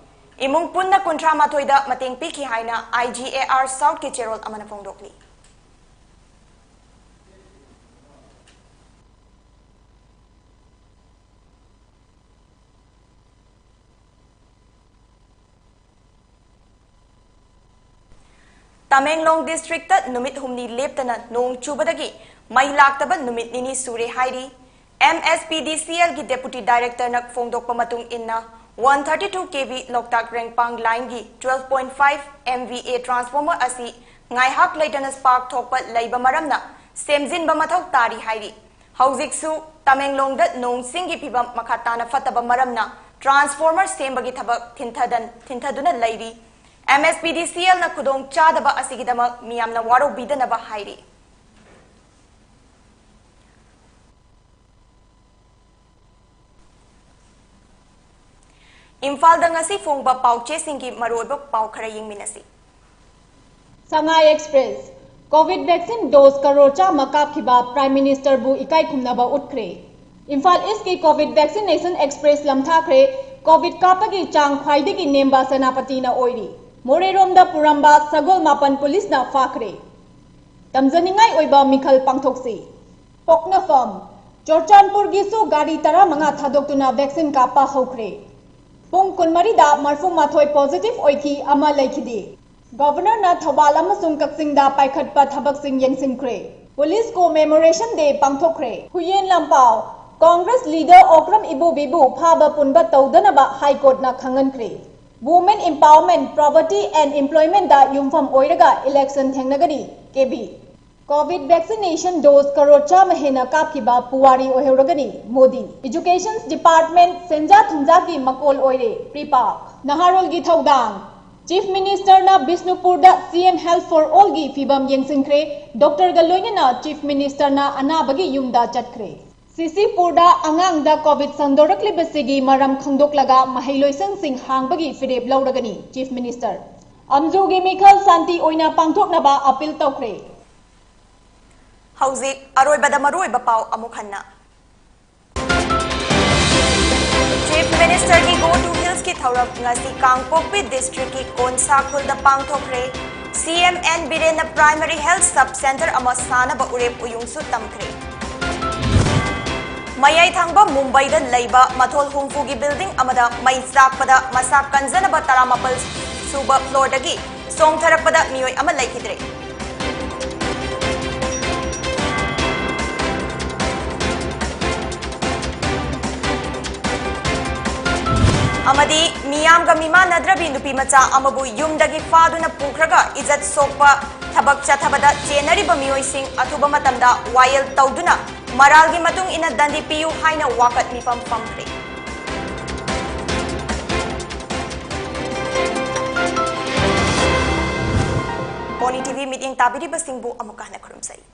ꯏꯃꯨꯡ ꯄꯨꯟꯅ ꯀꯨꯟꯊ꯭ꯔꯥ ꯃꯥꯊꯣꯏꯗ ꯃꯇꯦꯡ ꯄꯤꯈꯤ ꯍꯥꯏꯅ I G A R South ꯀꯤ ꯆꯦꯔꯣꯜ ꯑꯃꯅ ꯐꯣꯡꯗꯣꯛꯂꯤ꯫ ꯇꯃꯦꯡꯂꯣꯡ district ꯇ ꯅꯨꯃꯤꯠ ꯍꯨꯝꯅꯤ ꯂꯦꯞꯇꯅ ꯅꯣꯡ ꯆꯨꯕꯗꯒꯤ ꯃꯩ ꯂꯥꯛꯇꯕ ꯅꯨꯃꯤꯠ ꯅꯤꯅꯤ ꯁꯨꯔꯦ ꯍꯥꯏꯔꯤ꯫ M S P D C L ꯒꯤ deputy director ꯅ ꯐꯣꯡꯗꯣꯛꯄ ꯃꯇꯨꯡ ꯏꯟꯅ, one thirty-two K V ꯂꯣꯛꯇꯥꯛ ꯔꯦꯡꯄꯥꯡ line ꯒꯤ twelve point five M V A transformer ꯑꯁꯤ ꯉꯥꯏꯍꯥꯛ ꯂꯩꯇꯅ spark ꯊꯣꯛꯄ ꯂꯩꯕ ꯃꯔꯝꯅ ꯁꯦꯝꯖꯤꯟꯕ ꯃꯊꯧ ꯇꯥꯔꯤ ꯍꯥꯏꯔꯤ꯫ ꯍꯧꯖꯤꯛꯁꯨ ꯇꯃꯦꯡꯂꯣꯡꯗ ꯅꯣꯡ ꯆꯤꯡꯒꯤ ꯐꯤꯕꯝ ꯃꯈꯥ ꯇꯥꯅ ꯐꯠꯇꯕ ꯃꯔꯝꯅ transformer ꯁꯦꯝꯕꯒꯤ ꯊꯕꯛ ꯊꯤꯟꯊꯗꯟ-, ꯊꯤꯟꯊꯗꯨꯅ ꯂꯩꯔꯤ꯫ M S P D C L ꯅ ꯈꯨꯗꯣꯡ ꯆꯥꯗꯕ ꯑꯁꯤꯒꯤꯗꯃꯛ ꯃꯤꯌꯥꯝꯅ ꯋꯥꯔꯧꯕꯤꯗꯅꯕ ꯍꯥꯏꯔꯤ꯫ ꯏꯝꯐꯥꯜꯗ ꯉꯁꯤ ꯐꯣꯡꯕ ꯄꯥꯎꯆꯦꯁꯤꯡꯒꯤ ꯃꯔꯨꯑꯣꯏꯕ ꯄꯥꯎ ꯈꯔ ꯌꯦꯡꯃꯤꯟꯅꯁꯤ꯫ Sangai Express, Covid vaccine dose crore ꯆꯥꯝꯃ ꯀꯥꯞꯈꯤꯕ Prime Minister ꯕꯨ ꯏꯀꯥꯏ ꯈꯨꯝꯅꯕ ꯎꯠꯈ꯭ꯔꯦ꯫ ꯏꯝꯐꯥꯜ East ꯀꯤ Covid vaccination express ꯂꯝꯊꯥꯈ꯭ꯔꯦ꯫ Covid ꯀꯥꯞꯄꯒꯤ ꯆꯥꯡ ꯈ꯭ꯋꯥꯏꯗꯒꯤ ꯅꯦꯝꯕ ꯁꯦꯅꯥꯄꯇꯤꯅ ꯑꯣꯏꯔꯤ꯫ ꯃꯣꯔꯦꯔꯣꯝꯗ ꯄꯨꯔꯝꯕ ꯁꯒꯣꯜ ꯃꯥꯄꯟ ꯄꯨꯂꯤꯁꯅ ꯐꯥꯈ꯭ꯔꯦ꯫ ꯇꯝꯖꯅꯤꯡꯉꯥꯏ ꯑꯣꯏꯕ ꯃꯤꯈꯜ ꯄꯥꯡꯊꯣꯛꯁꯤ꯫ ꯄꯣꯛꯅꯐꯝ, ꯆꯨꯔꯆꯥꯟꯄꯨꯔꯒꯤꯁꯨ ꯒꯥꯔꯤ ꯇꯔꯥꯃꯉꯥ ꯊꯥꯗꯣꯛꯇꯨꯅ vaccine ꯀꯥꯞꯄ ꯍꯧꯈ꯭ꯔꯦ꯫ ꯄꯨꯡ ꯀꯨꯟꯃꯔꯤꯗ ꯃꯔꯐꯨ ꯃꯥꯊꯣꯏ positive ꯑꯣꯏꯈꯤ, ꯑꯃ ꯂꯩꯈꯤꯗꯦ꯫ Governor ꯅ ꯊꯧꯕꯥꯜ ꯑꯃꯁꯨꯡ ꯀꯛꯆꯤꯡꯗ ꯄꯥꯏꯈꯠꯄ ꯊꯕꯛꯁꯤꯡ ꯌꯦꯡꯁꯤꯟꯈ꯭ꯔꯦ꯫ Police Commemoration Day ꯄꯥꯡꯊꯣꯛꯈ꯭ꯔꯦ꯫ ꯍꯨꯌꯦꯟ ꯂꯥꯟꯄꯥꯎ, Congress leader ꯑꯣꯀ꯭ꯔꯝ ꯏꯕꯣꯕꯤꯕꯨ ꯐꯥꯕ ꯄꯨꯟꯕ ꯇꯧꯗꯅꯕ High Court ꯅ ꯈꯪꯍꯟꯈ꯭ꯔꯦ꯫ Women empowerment, poverty and employment ꯇ ꯌꯨꯝꯐꯝ ꯑꯣꯏꯔꯒ election ꯊꯦꯡꯅꯒꯅꯤ, K B꯫ Covid vaccination dose crore ꯆꯥꯝꯃ ꯍꯦꯟꯅ ꯀꯥꯞꯈꯤꯕ ꯄꯨꯋꯥꯔꯤ ꯑꯣꯏꯍꯧꯔꯒꯅꯤ, ꯃꯣꯗꯤ꯫ Education Department ꯁꯦꯟꯖꯥ ꯊꯨꯝꯖꯥꯒꯤ ꯃꯀꯣꯜ ꯑꯣꯏꯔꯦ, ꯄ꯭ꯔꯤꯄꯥꯛ꯫ ꯅꯍꯥꯔꯣꯜꯒꯤ ꯊꯧꯗꯥꯡ, Chief Minister ꯅ ꯕꯤꯁꯅꯨꯄꯨꯔꯗ C M Health for All ꯒꯤ ꯐꯤꯕꯝ ꯌꯦꯡꯁꯤꯟꯈ꯭ꯔꯦ꯫ Doctor ꯒ ꯂꯣꯏꯅꯅ Chief Minister ꯅ ꯑꯅꯥꯕꯒꯤ ꯌꯨꯝꯗ ꯆꯠꯈ꯭ꯔꯦ꯫ ꯁꯤꯁꯤꯄꯨꯔꯗ ꯑꯉꯥꯡꯗ Covid ꯁꯟꯗꯣꯔꯛꯂꯤꯕꯁꯤꯒꯤ ꯃꯔꯝ ꯈꯪꯗꯣꯛꯂꯒ ꯃꯍꯩꯂꯣꯏꯁꯪꯁꯤꯡ ꯍꯥꯡꯕꯒꯤ ꯐꯤꯔꯦꯞ ꯂꯧꯔꯒꯅꯤ, Chief Minister꯫ ꯑꯝꯖꯨꯒꯤ ꯃꯤꯈꯜ ꯁꯥꯟꯇꯤ ꯑꯣꯏꯅ ꯄꯥꯡꯊꯣꯛꯅꯕ appeal ꯇꯧꯈ꯭ꯔꯦ꯫ ꯍꯧꯖꯤꯛ ꯑꯔꯣꯏꯕꯗ ꯃꯔꯨꯑꯣꯏꯕ ꯄꯥꯎ ꯑꯃꯨꯛ ꯍꯟꯅ꯫ Chief Minister ꯒꯤ Go to Hills ꯀꯤ ꯊꯧꯔꯝ ꯉꯁꯤ ꯀꯥꯡꯄꯣꯛꯄꯤ ꯗꯤꯁꯇ꯭ꯔꯤꯛꯀꯤ ꯀꯣꯟꯁꯥ ꯈꯨꯜꯗ ꯄꯥꯡꯊꯣꯛꯈ꯭ꯔꯦ꯫ ꯁꯤ ꯑꯦꯝ ꯑꯦꯟ ꯕꯤꯔꯦꯟꯅ ꯄ꯭ꯔꯥꯏꯃꯔꯤ ꯍꯦꯜꯊ ꯁꯕ ꯁꯦꯟꯇꯔ ꯑꯃ ꯁꯥꯅꯕ ꯎꯔꯦꯞ ꯎꯌꯨꯡꯁꯨ ꯇꯝꯈ꯭ꯔꯦ꯫ ꯃꯌꯥꯏ ꯊꯪꯕ ꯃꯨꯝꯕꯩꯗ ꯂꯩꯕ ꯃꯊꯣꯜ ꯍꯨꯝꯐꯨꯒꯤ ꯕꯤꯜꯗꯤꯡ ꯑꯃꯗ ꯃꯩ ꯆꯥꯛꯄꯗ ꯃꯁꯥ ꯀꯟꯖꯅꯕ ꯇꯔꯥꯃꯥꯄꯜ ꯁꯨꯕ ꯐ꯭ꯂꯣꯔꯗꯒꯤ ꯆꯣꯡꯊꯔꯛꯄꯗ ꯃꯤꯑꯣꯏ ꯑꯃ ꯂꯩꯈꯤꯗ꯭ꯔꯦ꯫ ꯑꯃꯗꯤ ꯃꯤꯌꯥꯝꯒ ꯃꯤꯃꯥꯟꯅꯗ꯭ꯔꯕꯤ ꯅꯨꯄꯤ ꯃꯆꯥ ꯑꯃꯕꯨ ꯌꯨꯝꯗꯒꯤ ꯐꯥꯗꯨꯅ ꯄꯨꯈ꯭ꯔꯒ ꯏꯖꯠ ꯁꯣꯛꯄ ꯊꯕꯛ ꯆꯠꯊꯕꯗ ꯆꯦꯟꯅꯔꯤꯕ ꯃꯤꯑꯣꯏꯁꯤꯡ ꯑꯊꯨꯕ ꯃꯇꯝꯗ ꯋꯥꯌꯦꯜ ꯇꯧꯗꯨꯅ ꯃꯔꯥꯜꯒꯤ ꯃꯇꯨꯡ ꯏꯟꯅ ꯗꯟꯗꯤ ꯄꯤꯌꯨ ꯍꯥꯏꯅ ꯋꯥꯀꯠ ꯃꯤꯐꯝ ꯐꯝꯈ꯭ꯔꯦ꯫ ꯄꯣꯅꯤ ꯇꯤꯚꯤ ꯃꯤꯠꯌꯦꯡ ꯇꯥꯕꯤꯔꯤꯕꯁꯤꯡꯕꯨ ꯑꯃꯨꯛꯀ ꯍꯟꯅ ꯈꯨꯔꯨꯝꯖꯔꯤ꯫